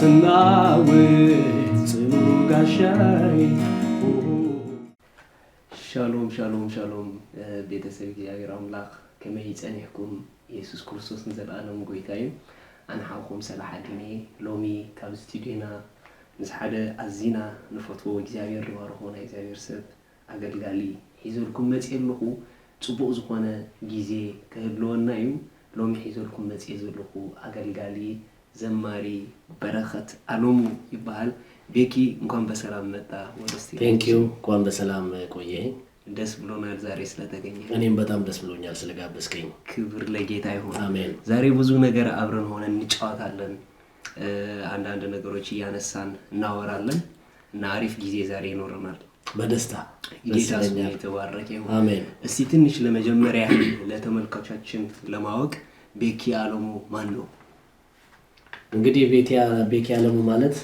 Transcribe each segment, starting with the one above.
ስናወጥ ጽኑ ጋሻዬ። ሻሎም ሻሎም ሻሎም ቤተሰብ፣ እግዚኣብሔር ኣምላኽ ከመይ ፀኒሕኩም? ኢየሱስ ክርስቶስ ንዘለኣለም ጎይታ እዩ። ኣነ ሓውኩም ሰላሓዲን እየ። ሎሚ ካብ ስቱድዮና ምስ ሓደ ኣዝና ንፈትዎ፣ እግዚኣብሔር ዝባርኾ ናይ እግዚኣብሔር ሰብ ኣገልጋሊ ሒዘልኩም መፅእ ኣለኹ። ፅቡቅ ዝኾነ ግዜ ክህልወና እዩ። ሎሚ ሒዘልኩም መፅእ ዘለኹ ኣገልጋሊ ዘማሪ በረኸት ኣለሙ ይበሃል። ቤኪ፣ እንኳን በሰላም መጣ ወደ ስቱዲዮ። Thank you፣ እንኳን በሰላም ቆየኸኝ። ደስ ብሎናል ዛሬ ስለተገኘ። እኔም በጣም ደስ ብሎኛል ስለጋበዝከኝ። ክብር ለጌታ ይሁን። አሜን። ዛሬ ብዙ ነገር አብረን ሆነን እንጫወታለን። አንዳንድ ነገሮች እያነሳን እናወራለን እና አሪፍ ጊዜ ዛሬ ይኖረናል። በደስታ፣ ደስ ጌታ ስሙ ይለኛል። የተባረከ ይሁን። አሜን። እስቲ ትንሽ ለመጀመሪያ ያህል ለተመልካቻችን ለማወቅ ቤኪ አለሙ ማን ነው? እንግዲህ ቤኪ አለሙ ማለት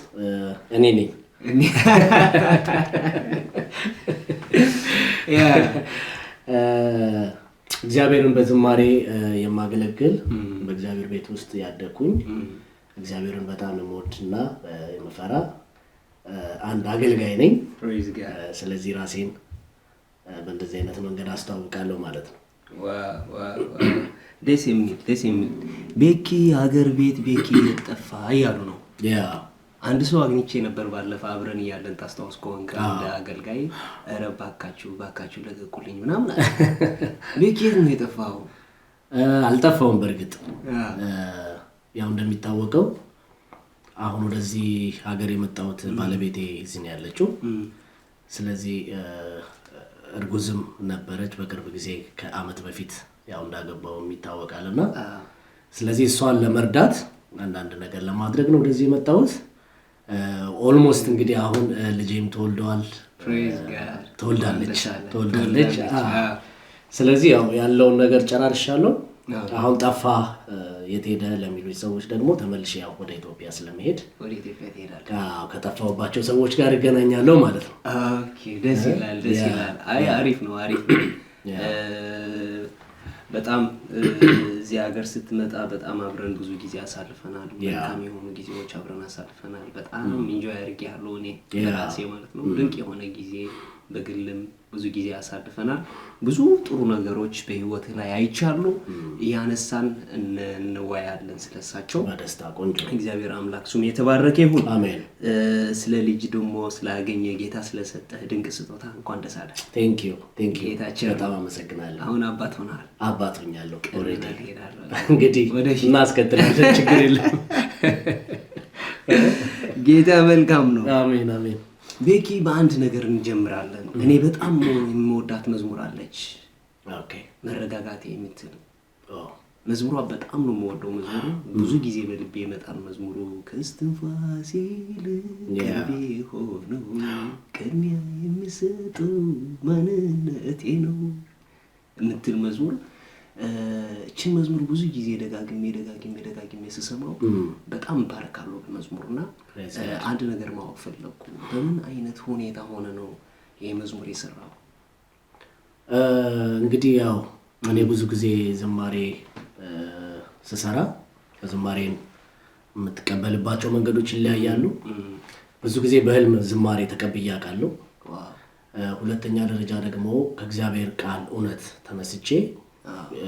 እኔ ነኝ። እግዚአብሔርን በዝማሬ የማገለግል፣ በእግዚአብሔር ቤት ውስጥ ያደግኩኝ፣ እግዚአብሔርን በጣም የምወድና የምፈራ አንድ አገልጋይ ነኝ። Praise God. ስለዚህ ራሴን በእንደዚህ አይነት መንገድ አስተዋውቃለሁ ማለት ነው። Wow፣ ደስ የሚል፣ ደስ የሚል። ቤኪ ሀገር ቤት፣ ቤኪ የት ጠፋ እያሉ ነው። አንድ ሰው አግኝቼ ነበር ባለፈ አብረን እያለን፣ ታስታውስ ከሆንክ፣ አንድ አገልጋይ ኧረ ባካችሁ ባካችሁ ለቀቁልኝ ምናምን አለ። ቤኪ የት ነው የጠፋው? አልጠፋውም። በእርግጥ ያው እንደሚታወቀው አሁን ወደዚህ ሀገር የመጣሁት ባለቤቴ እዚህ ነው ያለችው። ስለዚህ እርጉዝም ነበረች በቅርብ ጊዜ፣ ከአመት በፊት ያው እንዳገባው ይታወቃል። እና ስለዚህ እሷን ለመርዳት አንዳንድ ነገር ለማድረግ ነው ወደዚህ የመጣሁት። Almost እንግዲህ አሁን ልጄም ተወልደዋል። Praise God. ተወልዳለች። ተወልዳለች። ተወልዳለች። ተወልዳለች። ስለዚህ ያው ያለውን ነገር ጨራርሻለሁ። አሁን ጠፋ የት ሄደ ለሚሉኝ ሰዎች ደግሞ ተመልሼ ያው ወደ ኢትዮጵያ ስለመሄድ ወደ ኢትዮጵያ ትሄዳለህ። አዎ፣ ከጠፋሁባቸው ሰዎች ጋር እገናኛለሁ ማለት ነው። Okay፣ ደስ ይላል፣ ደስ ይላል። አይ አሪፍ ነው፣ አሪፍ ነው። በጣም እዚህ ሀገር ስትመጣ በጣም አብረን ብዙ ጊዜ አሳልፈናል። መልካም የሆኑ ጊዜዎች አብረን አሳልፈናል። በጣም enjoy አድርጌያለሁ እኔ በራሴ ማለት ነው። ድንቅ የሆነ ጊዜ በግልም ብዙ ጊዜ አሳልፈናል። ብዙ ጥሩ ነገሮች በህይወት ላይ አይቻሉ። እያነሳን እንወያያለን ስለሳቸው። በደስታ፣ ቆንጆ። እግዚአብሔር አምላክ ስሙ የተባረከ ይሁን። አሜን። ስለ ልጅ ደግሞ ስላገኘ፣ ጌታ ስለሰጠህ ድንቅ ስጦታ እንኳን ደስ አለህ። Thank you, thank you። ጌታችን በጣም አመሰግናለሁ። አሁን አባት ሆነሃል። አባት ሆኛለሁ already። እሄዳለሁ። እንግዲህ ወደፊት እናስቀጥላለን፣ ችግር የለም። ጌታ መልካም ነው። አሜን አሜን። ቤኪ፣ በአንድ ነገር እንጀምራለን። እኔ በጣም የምወዳት መዝሙር አለች፣ መረጋጋት የምትል መዝሙሯ። በጣም ነው የምወደው መዝሙሩ። ብዙ ጊዜ በልቤ ይመጣል መዝሙሩ። ከእስትንፋሴ ይልቅ ቅርቤ ሆነው ቅድሚያ የምሰጠው ማንነቴ ነው የምትል መዝሙር። እችን መዝሙር ብዙ ጊዜ ደጋግሜ ደጋግሜ ደጋግሜ ስሰማው በጣም እባረካለሁ በመዝሙር። እና አንድ ነገር ማወቅ ፈለግኩ። በምን አይነት ሁኔታ ሆነ ነው ይህ መዝሙር የሰራው? እንግዲህ ያው እኔ ብዙ ጊዜ ዝማሬ ስሰራ ዝማሬን የምትቀበልባቸው መንገዶች ይለያያሉ። ብዙ ጊዜ በህልም ዝማሬ ተቀብዬ አውቃለሁ። ሁለተኛ ደረጃ ደግሞ ከእግዚአብሔር ቃል እውነት ተነስቼ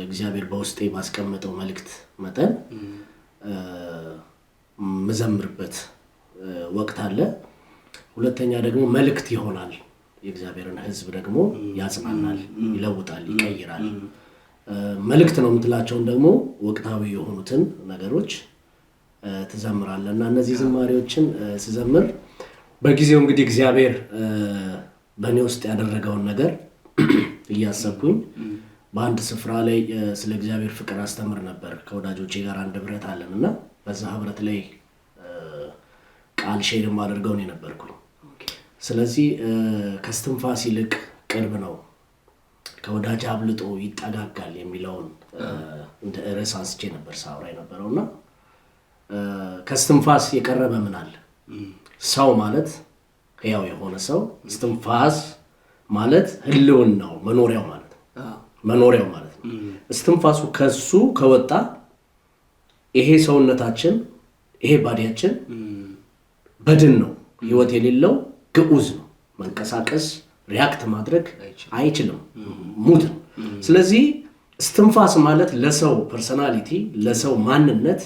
እግዚአብሔር በውስጤ ባስቀመጠው መልእክት መጠን ምዘምርበት ወቅት አለ። ሁለተኛ ደግሞ መልእክት ይሆናል። የእግዚአብሔርን ሕዝብ ደግሞ ያጽናናል፣ ይለውጣል፣ ይቀይራል። መልእክት ነው የምትላቸውን ደግሞ ወቅታዊ የሆኑትን ነገሮች ትዘምራለህ። እና እነዚህ ዝማሬዎችን ስዘምር በጊዜው እንግዲህ እግዚአብሔር በእኔ ውስጥ ያደረገውን ነገር እያሰብኩኝ በአንድ ስፍራ ላይ ስለ እግዚአብሔር ፍቅር አስተምር ነበር። ከወዳጆቼ ጋር አንድ ህብረት አለን እና በዛ ህብረት ላይ ቃል share የማደርገው እኔ ነበርኩኝ። ስለዚህ ከስትንፋስ ይልቅ ቅርብ ነው፣ ከወዳጅ አብልጦ ይጠጋጋል የሚለውን እንደ ርዕስ አንስቼ ነበር ሳውራ የነበረው። እና ከስትንፋስ የቀረበ ምን አለ? ሰው ማለት ሕያው የሆነ ሰው፣ እስትንፋስ ማለት ህልውናው መኖሪያው ማለት ነው። መኖሪያው ማለት ነው። እስትንፋሱ ከሱ ከወጣ ይሄ ሰውነታችን፣ ይሄ body ያችን በድን ነው፣ ህይወት የሌለው ግዑዝ ነው። መንቀሳቀስ፣ react ማድረግ አይችልም፣ ሙት ነው። ስለዚህ እስትንፋስ ማለት ለሰው personality፣ ለሰው ማንነት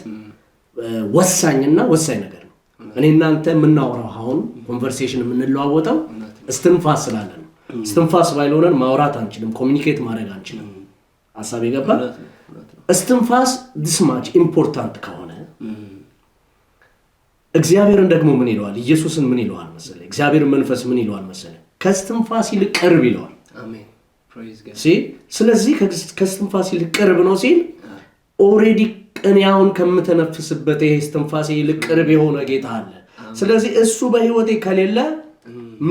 ወሳኝና ወሳኝ ነገር ነው። እኔ እናንተ የምናወራው፣ አሁን conversation የምንለዋወጠው እስትንፋስ ስላለ ነው። እስትንፋስ ባይኖረን ማውራት አንችልም፣ communicate ማድረግ አንችልም። ሀሳብ የገባ? እስትንፋስ this much important ከሆነ እግዚአብሔርን ደግሞ ምን ይለዋል? ኢየሱስን ምን ይለዋል መሰለ? እግዚአብሔር መንፈስ ምን ይለዋል መሰለ? ከእስትንፋስ ይልቅ ቅርብ ይለዋል። ስለዚህ ከእስትንፋስ ይልቅ ቅርብ ነው ሲል already እኔ አሁን ከምተነፍስበት ይሄ እስትንፋሴ ይልቅ ቅርብ የሆነ ጌታ አለ። ስለዚህ እሱ በህይወቴ ከሌለ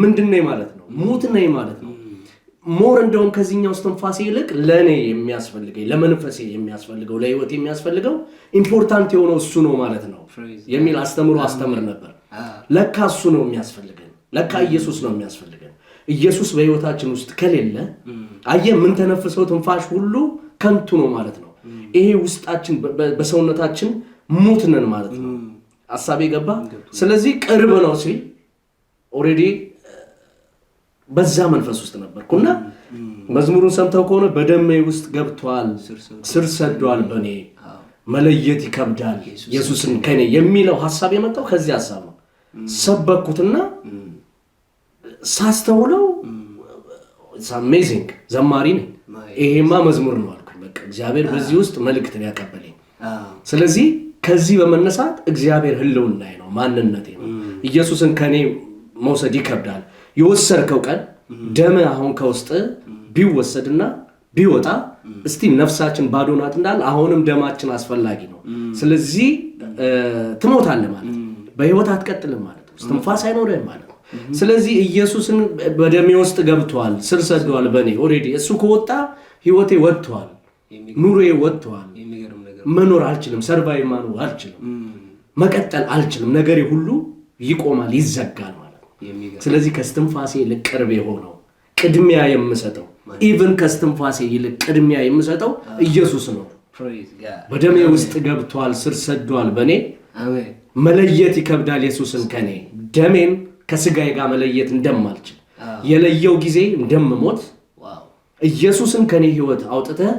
ምንድን ነኝ ማለት ነው? ሙት ነኝ ማለት ነው። More እንደውም ከዚህኛው እስትንፋሴ ይልቅ ለእኔ የሚያስፈልገኝ፣ ለመንፈሴ የሚያስፈልገው፣ ለህይወቴ የሚያስፈልገው፣ important የሆነው እሱ ነው ማለት ነው የሚል አስተምሮ አስተምር ነበር። ለካ እሱ ነው የሚያስፈልገን። ለካ ኢየሱስ ነው የሚያስፈልገን። ኢየሱስ በህይወታችን ውስጥ ከሌለ አየህ፣ የምንተነፍሰው ትንፋሽ ሁሉ ከንቱ ነው ማለት ነው። ይሄ ውስጣችን በሰውነታችን ሙት ነን ማለት ነው። ሀሳቤ ገባ? ስለዚህ ቅርብ ነው ሲል already በዛ መንፈስ ውስጥ ነበርኩና መዝሙሩን ሰምተው ከሆነ በደሜ ውስጥ ገብቷል፣ ስር ሰዷል፣ በእኔ መለየት ይከብዳል ኢየሱስን ከኔ የሚለው ሀሳብ የመጣው ከዚህ ሀሳብ ነው። ሰበኩትና ሳስተውለው amazing፣ ዘማሪ ነኝ፣ ይሄማ መዝሙር ነው አልኩኝ። በቃ እግዚአብሔር በዚህ ውስጥ መልእክትን ያቀበለኝ። ስለዚህ ከዚህ በመነሳት እግዚአብሔር ህልውናዬ ነው፣ ማንነቴ ነው። ኢየሱስን ከኔ መውሰድ ይከብዳል። የወሰድከው ቀን ደም አሁን ከውስጥ ቢወሰድና ቢወጣ እስቲ ነፍሳችን ባዶ ናት እንዳል አሁንም ደማችን አስፈላጊ ነው። ስለዚህ ትሞታለህ ማለት ነው። በህይወት አትቀጥልም ማለት ነው። እስትንፋስ አይኖርህም ማለት ነው። ስለዚህ ኢየሱስን በደሜ ውስጥ ገብቷል፣ ስር ሰዷል በእኔ። Already እሱ ከወጣ ህይወቴ ወጥቷል፣ ኑሮዬ ወጥቷል። መኖር አልችልም፣ survive ማድረግ አልችልም፣ መቀጠል አልችልም። ነገሬ ሁሉ ይቆማል፣ ይዘጋል ማለት ነው። ስለዚህ ከስትንፋሴ ይልቅ ቅርብ የሆነው፣ ቅድሚያ የምሰጠው፣ even ከስትንፋሴ ይልቅ ቅድሚያ የምሰጠው ኢየሱስ ነው። በደሜ ውስጥ ገብቷል፣ ስር ሰዷል በእኔ፣ መለየት ይከብዳል ኢየሱስን ከኔ። ደሜን ከስጋዬ ጋር መለየት እንደማልችል፣ የለየው ጊዜ እንደምሞት፣ ኢየሱስን ከኔ ህይወት አውጥተህ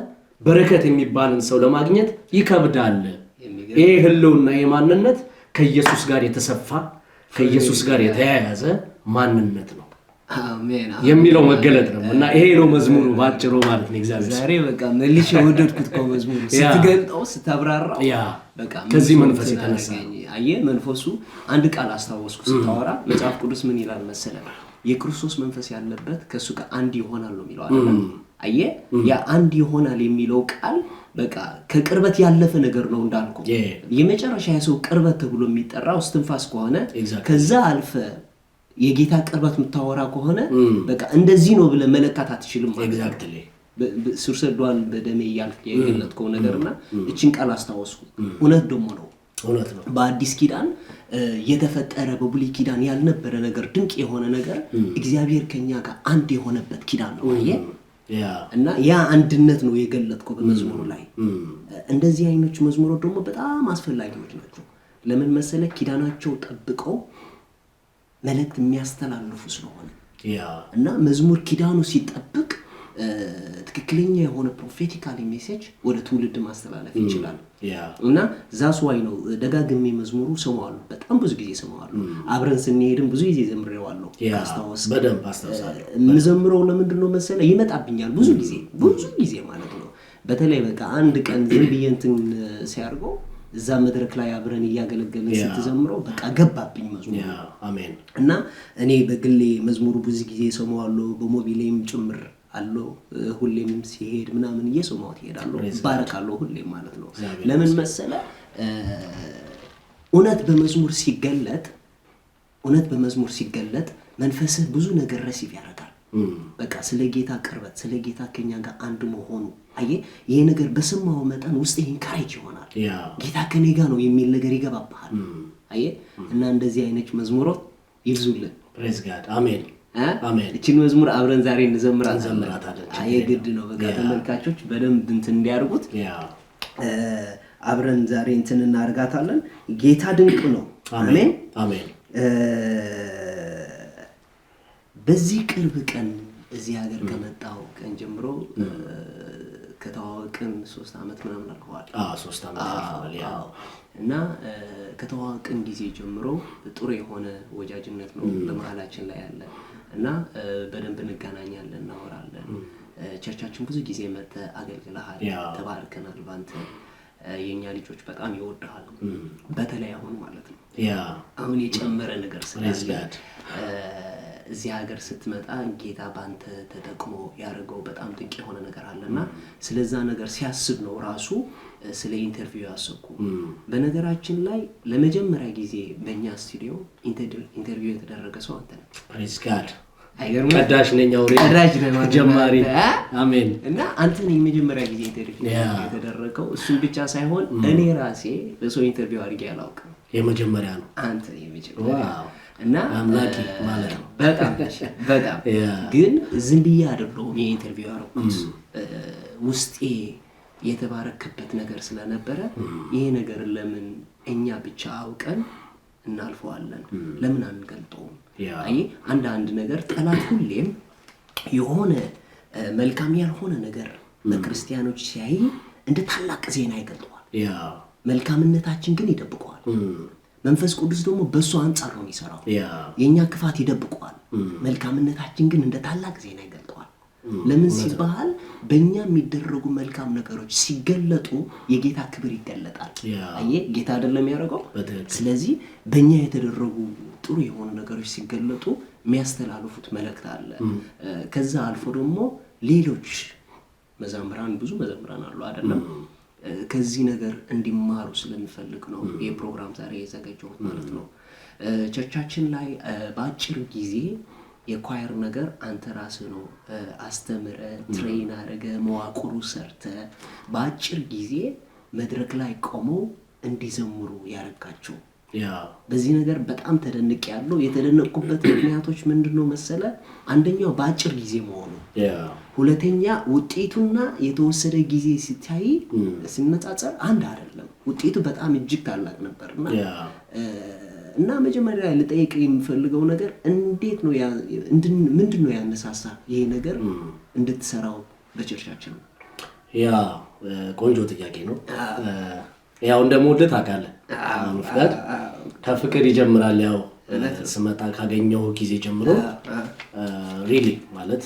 በረከት የሚባልን ሰው ለማግኘት ይከብዳል። ይሄ ህልውና የማንነት ከኢየሱስ ጋር የተሰፋ፣ ከኢየሱስ ጋር የተያያዘ ማንነት ነው የሚለው መገለጥ ነው እና ይሄ ነው መዝሙሩ ባጭሩ ማለት ነው። እግዚአብሔር ዛሬ በቃ መልሼ የወደድኩት እኮ መዝሙሩ ስትገልጠው፣ ስታብራራው በቃ ከዚህ መንፈስ የተነሳ። አየህ፣ መንፈሱ አንድ ቃል አስታወስኩ ስታወራ። መጽሐፍ ቅዱስ ምን ይላል መሰለህ? የክርስቶስ መንፈስ ያለበት ከእሱ ጋር አንድ ይሆናል ነው የሚለው አይደል? አየህ፣ ያ አንድ ይሆናል የሚለው ቃል በቃ ከቅርበት ያለፈ ነገር ነው እንዳልኩ። የመጨረሻ የሰው ቅርበት ተብሎ የሚጠራው እስትንፋስ ከሆነ ከዛ አልፈ የጌታ ቅርበት የምታወራ ከሆነ በቃ እንደዚህ ነው ብለህ መለካት አትችልም ማለት ነው። ስር ሰዷል በደሜ እያልክ የገለጥከው ነገርና እችን ቃል አስታወስኩ። እውነት ደግሞ ነው። እውነት ነው። በአዲስ ኪዳን የተፈጠረ፣ በብሉይ ኪዳን ያልነበረ ነገር፣ ድንቅ የሆነ ነገር፣ እግዚአብሔር ከኛ ጋር አንድ የሆነበት ኪዳን ነው። አየህ፣ እና ያ አንድነት ነው የገለጥከው በመዝሙሩ ላይ። እንደዚህ አይነቶች መዝሙሮች ደግሞ በጣም አስፈላጊዎች ናቸው። ለምን መሰለህ? ኪዳናቸው ጠብቀው መልእክት የሚያስተላልፉ ስለሆነ። እና መዝሙር ኪዳኑ ሲጠብቅ ትክክለኛ የሆነ prophetical message ወደ ትውልድ ማስተላለፍ ይችላል። እና that's why ነው ደጋግሜ መዝሙሩ ሰማዋለሁ። በጣም ብዙ ጊዜ ሰማዋለሁ። አብረን ስንሄድም ብዙ ጊዜ ዘምሬዋለሁ። ካስታወስክ። በደንብ አስታውሳለሁ። የምዘምረው ለምንድን ነው መሰለህ? ይመጣብኛል ብዙ ጊዜ፣ ብዙ ጊዜ ማለት ነው። በተለይ በቃ አንድ ቀን ዝም ብዬ እንትን ሲያደርገው እዛ መድረክ ላይ አብረን እያገለገልን ስትዘምረው በቃ ገባብኝ መዝሙሩ። አሜን። እና እኔ በግሌ መዝሙሩ ብዙ ጊዜ እሰማዋለሁ። በሞቢሌም ጭምር አለው። ሁሌም ሲሄድ ምናምን እየሰማሁት እሄዳለሁ። ባረካለሁ ሁሌም ማለት ነው። ለምን መሰለ? እውነት በመዝሙር ሲገለጥ፣ እውነት በመዝሙር ሲገለጥ መንፈስህ ብዙ ነገር receive ያደርጋል። በቃ ስለ ጌታ ቅርበት፣ ስለ ጌታ ከኛ ጋር አንድ መሆኑ፣ አየህ፣ ይሄ ነገር በሰማው መጠን ውስጥ encourage ይሆናል። ጌታ ከኔ ጋር ነው የሚል ነገር ይገባብሃል። አየህ፣ እና እንደዚህ አይነት መዝሙሮች ይብዙልን። Praise God፣ አሜን አሜን። እችን መዝሙር አብረን ዛሬ እንዘምራታለን። እንዘምራታለን። አየ፣ ግድ ነው። በቃ ተመልካቾች በደንብ እንትን እንዲያደርጉት አብረን ዛሬ እንትን እናደርጋታለን። ጌታ ድንቅ ነው። አሜን። አሜን። በዚህ ቅርብ ቀን እዚህ ሀገር ከመጣው ቀን ጀምሮ ከተዋወቅን 3 ዓመት ምናምን አልፈዋል። አዎ 3 ዓመት አልፈዋል። አዎ እና ከተዋወቅን ጊዜ ጀምሮ ጥሩ የሆነ ወዳጅነት ነው በመሃላችን ላይ ያለ እና በደንብ እንገናኛለን፣ እናወራለን። Church ኣችን ብዙ ጊዜ መጥተህ አገልግለሃል፣ ተባርከናል ባንተ። የኛ ልጆች በጣም ይወድሃል፣ በተለይ አሁን ማለት ነው። አሁን የጨመረ ነገር ስላለ እዚህ ሀገር ስትመጣ ጌታ ባንተ ተጠቅሞ ያደረገው በጣም ድንቅ የሆነ ነገር አለና ስለዛ ነገር ሲያስብ ነው ራሱ ስለ interview ያሰብኩ። በነገራችን ላይ ለመጀመሪያ ጊዜ በእኛ ስቱዲዮ interview የተደረገ ሰው አንተ ነህ። Praise God። አይገርምም? ቀዳሽ ነኝ፣ አውሬ ቀዳሽ ነህ ማለት ነው። ጀማሪ። አሜን። እና አንተ ነህ የመጀመሪያ ጊዜ interview የተደረገው። እሱን ብቻ ሳይሆን እኔ ራሴ በሰው interview አድርጌ አላውቅም። የመጀመሪያ ነው። አንተ ነህ የመጀመሪያ። እና አምላኪ ማለት ነው። በጣም በጣም ግን ዝም ብዬ አይደለሁም የ interview ያደረኩት። ውስጤ የተባረከበት ነገር ስለነበረ ይሄ ነገር ለምን እኛ ብቻ አውቀን እናልፈዋለን? ለምን አንገልጠውም? አይ አንድ ነገር ጠላት ሁሌም የሆነ መልካም ያልሆነ ነገር በክርስቲያኖች ሲያይ እንደ ታላቅ ዜና ይገልጠዋል። መልካምነታችን ግን ይደብቀዋል። መንፈስ ቅዱስ ደግሞ በሱ አንፃር ነው የሚሰራው። የኛ ክፋት ይደብቀዋል፣ መልካምነታችን ግን እንደ ታላቅ ዜና ይገልጠዋል። ለምን ሲባል በእኛ የሚደረጉ መልካም ነገሮች ሲገለጡ የጌታ ክብር ይገለጣል። አየህ ጌታ አይደለም ያደረገው። ስለዚህ በእኛ የተደረጉ ጥሩ የሆኑ ነገሮች ሲገለጡ የሚያስተላልፉት መልእክት አለ። ከዛ አልፎ ደግሞ ሌሎች መዘምራን ብዙ መዘምራን አሉ አይደለም፣ ከዚህ ነገር እንዲማሩ ስለምፈልግ ነው ይሄ ፕሮግራም ዛሬ የዘጋጀሁት ማለት ነው። Church ኣችን ላይ በአጭር ጊዜ የ choir ነገር አንተ ራስህ ነው አስተምረ train አድርገህ መዋቅሩ ሰርተህ በአጭር ጊዜ መድረክ ላይ ቆመው እንዲዘምሩ ያረጋቸው። በዚህ ነገር በጣም ተደንቄያለሁ። የተደነቅኩበት ምክንያቶች ምንድነው መሰለ? አንደኛው በአጭር ጊዜ መሆኑ፣ ሁለተኛ ውጤቱና የተወሰደ ጊዜ ሲታይ ሲነጻጸር አንድ አይደለም። ውጤቱ በጣም እጅግ ታላቅ ነበርና እና መጀመሪያ ልጠይቅ የምፈልገው ነገር እንዴት ነው ምንድነው ያነሳሳ ይሄ ነገር እንድትሰራው በ church ኣችን? ቆንጆ ጥያቄ ነው። ያው እንደምወደድ ታውቃለህ። ፍቃድ ከፍቅር ይጀምራል። ያው ስመጣ ካገኘው ጊዜ ጀምሮ really ማለት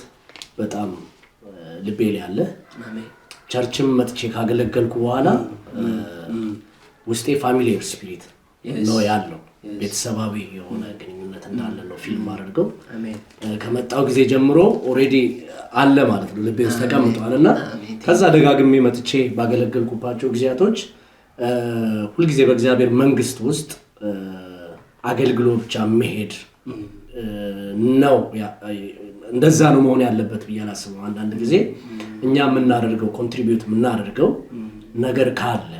በጣም ልቤ ላይ አለ። Church ም መጥቼ ካገለገልኩ በኋላ ውስጤ familiar spirit ነው ያለው። ቤተሰባዊ የሆነ ግንኙነት እንዳለ ነው feel አድርገው ከመጣው ጊዜ ጀምሮ already አለ ማለት ነው፣ ልቤ ውስጥ ተቀምጧልና ከዛ ደጋግሜ መጥቼ ባገለገልኩባቸው ጊዜያቶች ሁሉ ጊዜ በእግዚአብሔር መንግስት ውስጥ አገልግሎ ብቻ መሄድ ነው እንደዛ ነው መሆን ያለበት ብዬ አላስብም። አንዳንድ ጊዜ እኛ የምናደርገው contribute የምናደርገው ነገር ካለ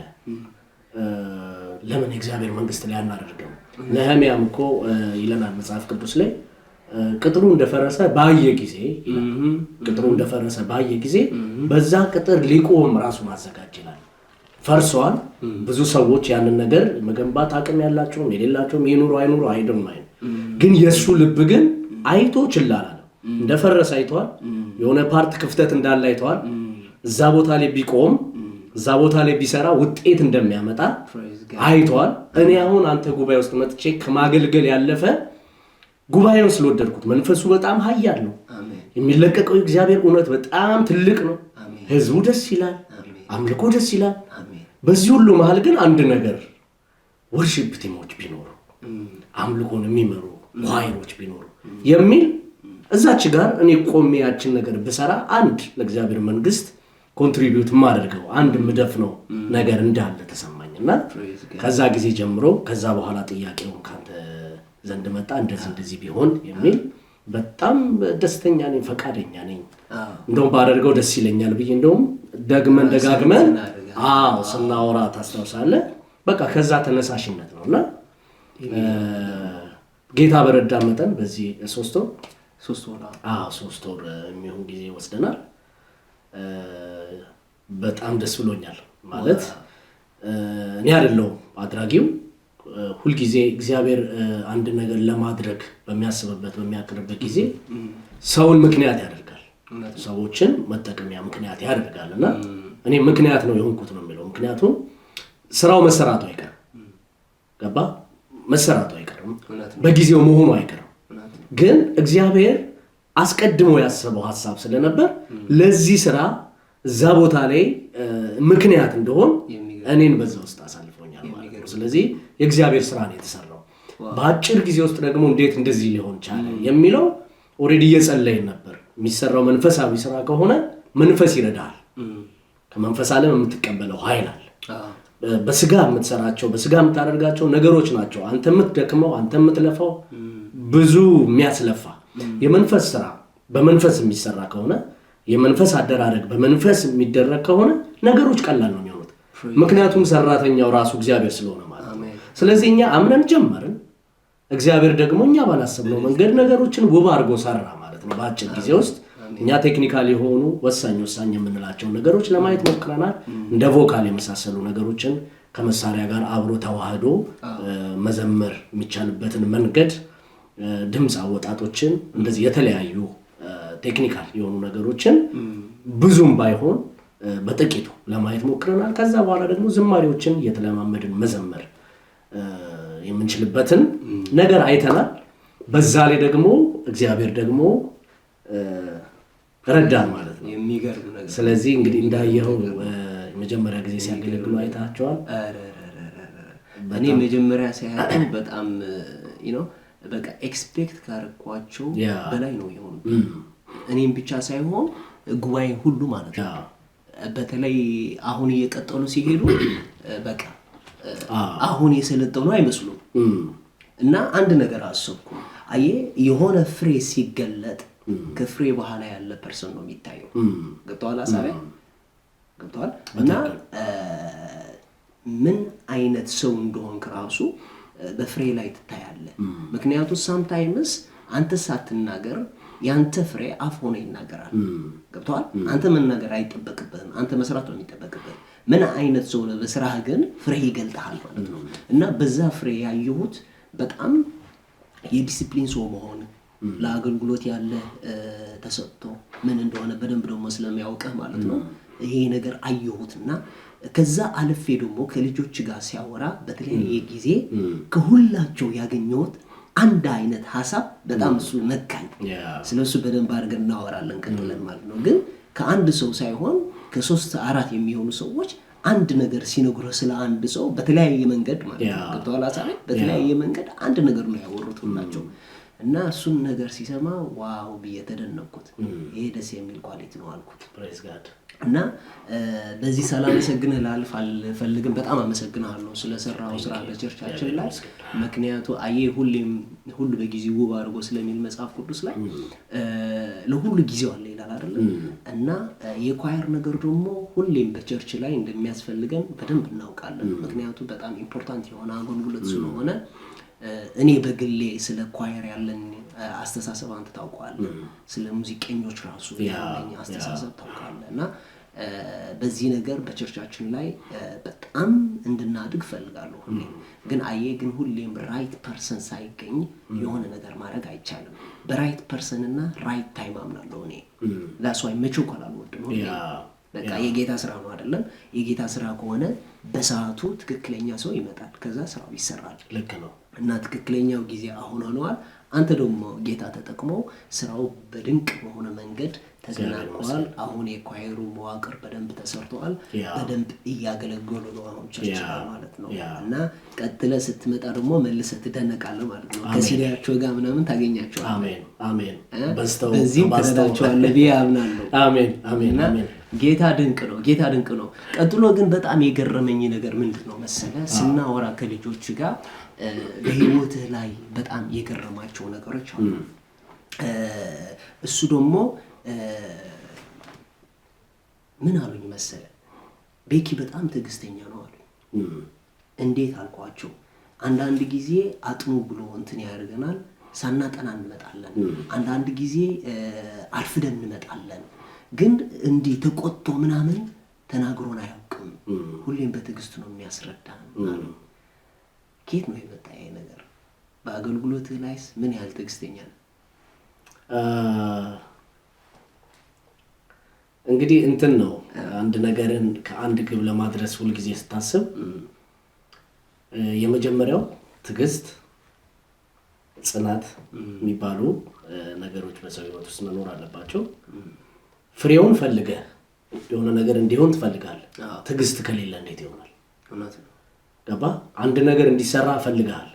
ለምን የእግዚአብሔር መንግስት ላይ አናደርገው? ነህምያም እኮ ይለናል መጽሐፍ ቅዱስ ላይ ቅጥሩ እንደፈረሰ ባየ ጊዜ ቅጥሩ እንደፈረሰ ባየ ጊዜ በዛ ቅጥር ሊቆም ራሱን አዘጋጀ ይላል። ፈርሷል። ብዙ ሰዎች ያንን ነገር መገንባት አቅም ያላቸውም የሌላቸውም ይኑሩ አይኑሩ አይደለም አይደል፣ ግን የሱ ልብ ግን አይቶ ችላ አላለም። እንደፈረሰ አይቷል። የሆነ part ክፍተት እንዳለ አይቷል። እዛ ቦታ ላይ ቢቆም እዛ ቦታ ላይ ቢሰራ ውጤት እንደሚያመጣ አይቷል። እኔ አሁን አንተ ጉባኤ ውስጥ መጥቼ ከማገልገል ያለፈ ጉባኤውን ስለወደድኩት መንፈሱ በጣም ኃያል ነው። የሚለቀቀው እግዚአብሔር እውነት በጣም ትልቅ ነው። ህዝቡ ደስ ይላል፣ አምልኮ ደስ ይላል። በዚህ ሁሉ መሃል ግን አንድ ነገር worship team ኦች ቢኖሩ አምልኮን የሚመሩ choir ኦች ቢኖሩ የሚል እዛች ጋር እኔ ቆሜ ያችን ነገር ብሰራ አንድ ለእግዚአብሔር መንግስት contribute ማደርገው አንድ ምደፍነው ነገር እንዳለ ተሰማኝና ከዛ ጊዜ ጀምሮ ከዛ በኋላ ጥያቄውን ካንተ ዘንድ መጣ፣ እንደዚህ እንደዚህ ቢሆን የሚል በጣም ደስተኛ ነኝ፣ ፈቃደኛ ነኝ። እንደውም ባደርገው ደስ ይለኛል ብዬ እንደውም ደግመን ደጋግመን አዎ ስናወራ ታስታውሳለህ። በቃ ከዛ ተነሳሽነት ነውና ጌታ በረዳ መጠን በዚህ 3 ወር አዎ 3 ወር የሚሆን ጊዜ ወስደናል። በጣም ደስ ብሎኛል። ማለት እኔ አይደለሁም አድራጊው፣ ሁልጊዜ እግዚአብሔር አንድ ነገር ለማድረግ በሚያስብበት በሚያቅድበት ጊዜ ሰውን ምክንያት ያደርጋል፣ ሰዎችን መጠቀሚያ ምክንያት ያደርጋል። እና እኔ ምክንያት ነው የሆንኩት ነው የሚለው። ምክንያቱም ስራው መሰራቱ አይቀርም፣ ገባ? መሰራቱ አይቀርም፣ በጊዜው መሆኑ አይቀርም። ግን እግዚአብሔር አስቀድሞ ያሰበው ሀሳብ ስለነበር ለዚህ ስራ እዛ ቦታ ላይ ምክንያት እንደሆን እኔን በዛ ውስጥ አሳልፎኛል ማለት ነው። ስለዚህ የእግዚአብሔር ስራ ነው የተሰራው። በአጭር ጊዜ ውስጥ ደግሞ እንዴት እንደዚህ ሊሆን ቻለ የሚለው already እየጸለይን ነበር። የሚሰራው መንፈሳዊ ስራ ከሆነ መንፈስ ይረዳሃል። ከመንፈስ ዓለም የምትቀበለው ኃይል አለ። በስጋ የምትሰራቸው፣ በስጋ የምታደርጋቸው ነገሮች ናቸው። አንተ የምትደክመው፣ አንተ የምትለፋው፣ ብዙ የሚያስለፋ። የመንፈስ ስራ በመንፈስ የሚሰራ ከሆነ፣ የመንፈስ አደራረግ በመንፈስ የሚደረግ ከሆነ ነገሮች ቀላል ነው የሚሆኑት። ምክንያቱም ሰራተኛው ራሱ እግዚአብሔር ስለሆነ ማለት ነው። ስለዚህ እኛ አምነን ጀመርን። እግዚአብሔር ደግሞ እኛ ባላሰብነው መንገድ ነገሮችን ውብ አድርጎ ሰራ ማለት ነው። በአጭር ጊዜ ውስጥ እኛ technical የሆኑ ወሳኝ ወሳኝ የምንላቸውን ነገሮች ለማየት ሞክረናል። እንደ vocal የመሳሰሉ ነገሮችን ከመሳሪያ ጋር አብሮ ተዋህዶ መዘመር የሚቻልበትን መንገድ፣ ድምፅ አወጣጦችን፣ እንደዚህ የተለያዩ technical የሆኑ ነገሮችን ብዙም ባይሆን በጥቂቱ ለማየት ሞክረናል። ከዛ በኋላ ደግሞ ዝማሬዎችን እየተለማመድን መዘመር የምንችልበትን ነገር አይተናል። በዛ ላይ ደግሞ እግዚአብሔር ደግሞ ረዳን ማለት ነው። የሚገርም ነገር። ስለዚህ እንግዲህ እንዳየኸው የመጀመሪያ ጊዜ ሲያገለግሉ አይታቸዋል። እኔ መጀመሪያ ሳያቸው በጣም በቃ expect ካረኳቸው በላይ ነው የሆኑት። እኔም ብቻ ሳይሆን ጉባኤ ሁሉ ማለት ነው። በተለይ አሁን እየቀጠሉ ሲሄዱ በቃ አሁን የሰለጠኑ አይመስሉም። እና አንድ ነገር አሰብኩ። አየህ፣ የሆነ ፍሬ ሲገለጥ ከፍሬ በኋላ ያለ person ነው የሚታየው። ገብቶሃል? ሀሳቤ ገብቶሃል? እና ምን አይነት ሰው እንደሆንክ ራሱ በፍሬ ላይ ትታያለህ። ምክንያቱም sometimes አንተ ሳትናገር ያንተ ፍሬ አፍ ሆኖ ይናገራል። ገብቶሃል? አንተ መናገር አይጠበቅብህም። አንተ መስራት ነው የሚጠበቅብህ። ምን አይነት ሰው ነህ በስራህ ግን ፍሬ ይገልጥሃል ማለት ነው። እና በዛ ፍሬ ያየሁት በጣም የዲሲፕሊን ሰው መሆን፣ ለአገልግሎት ያለ ተሰጥቶ ምን እንደሆነ በደንብ ደግሞ ስለሚያውቅህ ማለት ነው። ይሄ ነገር አየሁት። እና ከዛ አልፌ ደግሞ ከልጆች ጋር ሲያወራ በተለያየ ጊዜ ከሁላቸው ያገኘሁት አንድ አይነት ሀሳብ በጣም እሱ ነካኝ። ስለ እሱ በደንብ አድርገን እናወራለን ቀጥለን ማለት ነው። ግን ከአንድ ሰው ሳይሆን ከሶስት አራት የሚሆኑ ሰዎች አንድ ነገር ሲነግሩህ ስለ አንድ ሰው በተለያየ መንገድ ማለት ነው። ገብቶሃል ሀሳቤ? በተለያየ መንገድ አንድ ነገር ነው ያወሩት ሁላቸው። እና እሱን ነገር ሲሰማ wow ብዬ ተደነቅኩት። ይሄ ደስ የሚል quality ነው አልኩት። Praise God። እና በዚህ ሳላመሰግንህ ላልፍ አልፈልግም። በጣም አመሰግንሃለሁ ስለሰራው ስራ በ church ኣችን ላይ። ምክንያቱ አየህ፣ ሁሌም ሁሉ በጊዜው ውብ አድርጎ ስለሚል መጽሐፍ ቅዱስ ላይ ለሁሉ ጊዜው አለ ይላል አይደለ? እና የ choir ነገር ደግሞ ሁሌም በ church ላይ እንደሚያስፈልገን በደንብ እናውቃለን። ምክንያቱ በጣም important የሆነ አገልግሎት ስለሆነ። እኔ በግሌ ስለ choir ያለን አስተሳሰብ አንተ ታውቀዋለህ። ስለ ሙዚቀኞች ራሱ ያለኝ አስተሳሰብ ታውቃለህ። እና በዚህ ነገር በ church ኣችን ላይ በጣም እንድናድግ እፈልጋለሁ ሁሌም። ግን አየህ፣ ግን ሁሌም right person ሳይገኝ የሆነ ነገር ማድረግ አይቻልም። በ right person እና right time አምናለሁ እኔ። That's why መቸኮል አልወድም ሁሌ። በቃ የጌታ ስራ ነው አይደለም? የጌታ ስራ ከሆነ በሰዓቱ ትክክለኛ ሰው ይመጣል። ከዛ ስራው ይሰራል። ልክ ነው። እና ትክክለኛው ጊዜ አሁን ሆነዋል። አንተ ደግሞ ጌታ ተጠቅሞ ስራው በድንቅ በሆነ መንገድ ተጠናቋል። አሁን የ choir ኡ መዋቅር በደንብ ተሰርተዋል። በደንብ እያገለገሉ ነው አሁን church ላይ ማለት ነው። እና ቀጥለህ ስትመጣ ደግሞ መልሰህ ትደነቃለህ ማለት ነው። ከሲዲያቸው ጋር ምናምን ታገኛቸዋለህ። አሜን አሜን። በዝተው በዚህም ተባዝተው። ትረዳቸዋለህ ብዬ አምናለሁ። አሜን አሜን። እና አሜን። ጌታ ድንቅ ነው። ጌታ ድንቅ ነው። ቀጥሎ ግን በጣም የገረመኝ ነገር ምንድን ነው መሰለህ? ስናወራ ከልጆች ጋር በህይወትህ ላይ በጣም የገረማቸው ነገሮች አሉ። እሱ ደግሞ ምን አሉኝ መሰለህ? ቤኪ በጣም ትዕግስተኛ ነው አሉኝ። እንዴት አልኳቸው። አንዳንድ ጊዜ አጥኑ ብሎ እንትን ያደርገናል፣ ሳናጠና እንመጣለን። አንዳንድ ጊዜ አርፍደን እንመጣለን። ግን እንዲህ ተቆጥቶ ምናምን ተናግሮን አያውቅም። ሁሌም በትዕግስት ነው የሚያስረዳን አሉ። ከየት ነው የመጣ ይሄ ነገር? በአገልግሎትህ ላይስ ምን ያህል ትዕግስተኛ ነህ? እንግዲህ እንትን ነው፣ አንድ ነገርን ከአንድ ግብ ለማድረስ ሁልጊዜ ስታስብ የመጀመሪያው ትዕግስት፣ ጽናት የሚባሉ ነገሮች በሰው ህይወት ውስጥ መኖር አለባቸው። ፍሬውን ፈልገህ የሆነ ነገር እንዲሆን ትፈልጋለህ። ትዕግስት ከሌለ እንዴት ይሆናል? ገባ? አንድ ነገር እንዲሰራ ፈልገሃል።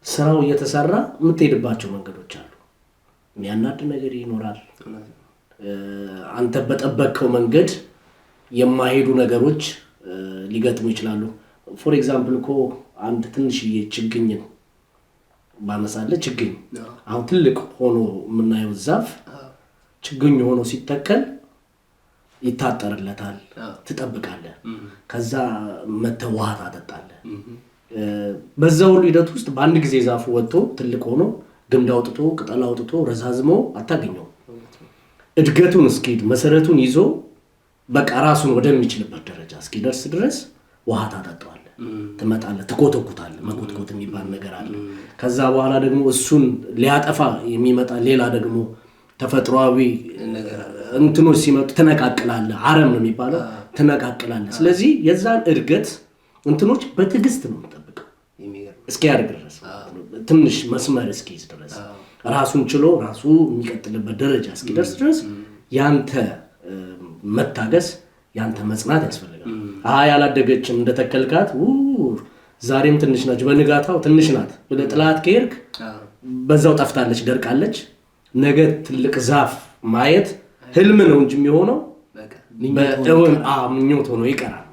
ስራው እየተሰራ የምትሄድባቸው መንገዶች አሉ። የሚያናድ ነገር ይኖራል። አንተ በጠበቅከው መንገድ የማይሄዱ ነገሮች ሊገጥሙ ይችላሉ። For example እኮ አንድ ትንሽዬ ችግኝን ባነሳለ፣ ችግኝ አሁን ትልቅ ሆኖ የምናየው ዛፍ ችግኝ ሆኖ ሲተከል ይታጠርለታል፣ ትጠብቃለህ። ከዛ መተህ ውሃ ታጠጣለህ። በዛ ሁሉ ሂደት ውስጥ በአንድ ጊዜ ዛፉ ወጥቶ ትልቅ ሆኖ ግንድ አውጥቶ ቅጠል አውጥቶ ረዛዝሞ አታገኘውም። እድገቱን እስኪሄድ መሰረቱን ይዞ በቃ ራሱን ወደሚችልበት ደረጃ እስኪደርስ ድረስ ውሃ ታጠጣዋለህ፣ ትመጣለህ፣ ትኮተኩታለህ። መኮትኮት የሚባል ነገር አለ። ከዛ በኋላ ደግሞ እሱን ሊያጠፋ የሚመጣ ሌላ ደግሞ ተፈጥሯዊ እንትኖች ሲመጡ ትነቃቅላለህ። አረም ነው የሚባለው፣ ትነቃቅላለህ። ስለዚህ የዛን እድገት እንትኖች በትዕግስት ነው የምጠብቀው እስኪያድግ ድረስ፣ ትንሽ መስመር እስኪይዝ ድረስ፣ ራሱን ችሎ ራሱ የሚቀጥልበት ደረጃ እስኪደርስ ድረስ ያንተ መታገስ፣ ያንተ መጽናት ያስፈልጋል። አይ ያላደገችም፣ እንደተከልካት ዛሬም ትንሽ ናች፣ በንጋታው ትንሽ ናት ብለህ ጥላት ከሄድክ በዛው ጠፍታለች፣ ደርቃለች። ነገ ትልቅ ዛፍ ማየት ህልም ነው እንጂ የሚሆነው በእውን ምኞት ሆኖ ይቀራል።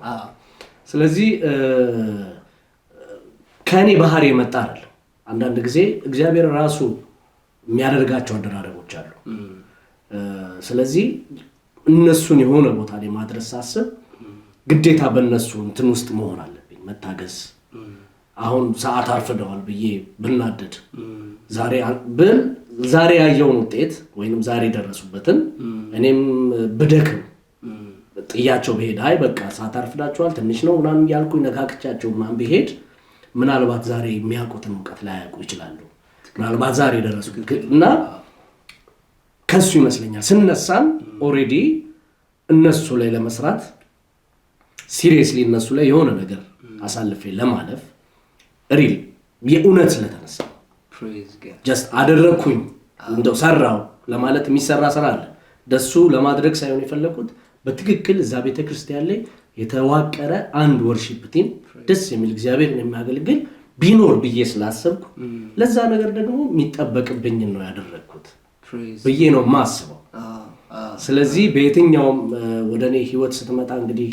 ስለዚህ ከእኔ ባህሪ የመጣ አይደለም። አንዳንድ ጊዜ እግዚአብሔር ራሱ የሚያደርጋቸው አደራረጎች አሉ። ስለዚህ እነሱን የሆነ ቦታ ላይ ማድረስ ሳስብ ግዴታ በእነሱ እንትን ውስጥ መሆን አለብኝ፣ መታገስ። አሁን ሰዓት አርፍደዋል ብዬ ብናደድ ዛሬ ብል ዛሬ ያየውን ውጤት ወይንም ዛሬ የደረሱበትን እኔም ብደክም ጥያቸው ብሄድ፣ አይ በቃ ሰዓት አርፍዳችኋል፣ ትንሽ ነው ምናምን እያልኩኝ ነካክቻቸው ምናምን ብሄድ ምናልባት ዛሬ የሚያውቁትን እውቀት ላያውቁ ይችላሉ። ምናልባት ዛሬ የደረሱ እና ከሱ ይመስለኛል ስነሳም already እነሱ ላይ ለመስራት፣ seriously እነሱ ላይ የሆነ ነገር አሳልፌ ለማለፍ real የእውነት ስለተነሳ just አደረግኩኝ እንደው ሰራው ለማለት የሚሰራ ስራ አለ። ደሱ ለማድረግ ሳይሆን የፈለኩት በትክክል እዛ ቤተክርስቲያን ላይ የተዋቀረ አንድ worship team፣ ደስ የሚል እግዚአብሔርን የሚያገለግል ቢኖር ብዬ ስላሰብኩ ለዛ ነገር ደግሞ የሚጠበቅብኝን ነው ያደረግኩት ብዬ ነው የማስበው። ስለዚህ በየትኛውም ወደ እኔ ህይወት ስትመጣ እንግዲህ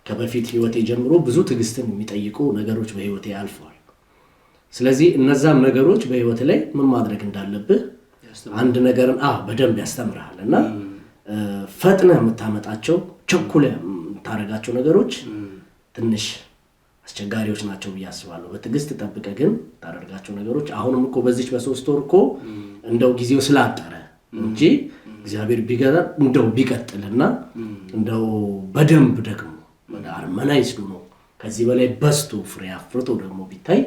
ከበፊት ህይወቴ ጀምሮ ብዙ ትዕግስትን የሚጠይቁ ነገሮች በህይወቴ አልፈዋል። ስለዚህ እነዛም ነገሮች በህይወት ላይ ምን ማድረግ እንዳለብህ አንድ ነገርን በደንብ ያስተምርሃል እና ፈጥነህ የምታመጣቸው፣ ቸኩለህ የምታደርጋቸው ነገሮች ትንሽ አስቸጋሪዎች ናቸው ብዬ አስባለሁ። በትዕግስት ጠብቀህ ግን ታደርጋቸው ነገሮች አሁንም እኮ በዚች በ3 ወር እኮ እንደው ጊዜው ስላጠረ እንጂ እግዚአብሔር ቢገዛ እንደው ቢቀጥልና እንደው በደንብ ደግሞ ወደ harmonized ነው ከዚህ በላይ በዝቶ ፍሬ አፍርቶ ደግሞ ቢታይ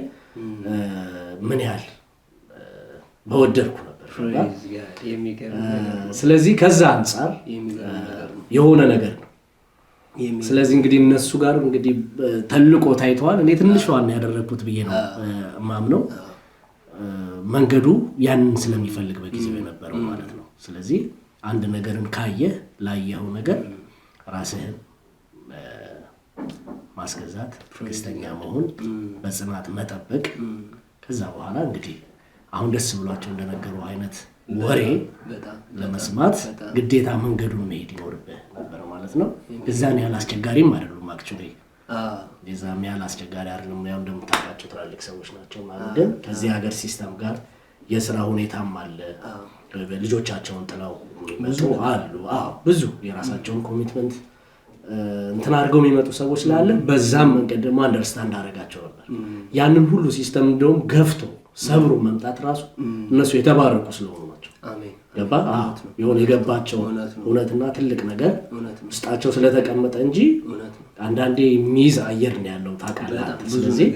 ምን ያህል በወደድኩ ነበር። ስለዚህ ከዛ አንጻር የሆነ ነገር ነው። ስለዚህ እንግዲህ እነሱ ጋር እንግዲህ ተልቆ ታይተዋል። እኔ ትንሿን ያደረግኩት ብዬ ነው ማምነው። መንገዱ ያንን ስለሚፈልግ በጊዜው የነበረው ማለት ነው። ስለዚህ አንድ ነገርን ካየህ ላየኸው ነገር ራስህን ማስገዛት፣ ትዕግስተኛ መሆን፣ በጽናት መጠበቅ። ከዛ በኋላ እንግዲህ አሁን ደስ ብሏቸው እንደነገሩ አይነት ወሬ ለመስማት ግዴታ መንገዱን መሄድ ይኖርብህ ነበር ማለት ነው። እዛን ያህል አስቸጋሪም አይደሉም። Actually የዛም ያህል አስቸጋሪ አይደሉም። ያው እንደምታውቃቸው ትላልቅ ሰዎች ናቸው ማለት ግን ከዚህ ሀገር system ጋር የስራ ሁኔታም አለ። ልጆቻቸውን ጥለው የሚመጡ አሉ። አዎ፣ ብዙ የራሳቸውን commitment እንትን አድርገው የሚመጡ ሰዎች ስላለ በዛም መንገድ ደግሞ understand አደረጋቸው ነበር። ያንን ሁሉ system እንደውም ገፍቶ ሰብሮ መምጣት ራሱ እነሱ የተባረኩ ስለሆኑ ናቸው። ገባ የሆነ የገባቸው እውነትና ትልቅ ነገር ውስጣቸው ስለተቀመጠ እንጂ አንዳንዴ የሚይዝ አየር ነው ያለው ታውቃለህ። ስለዚህ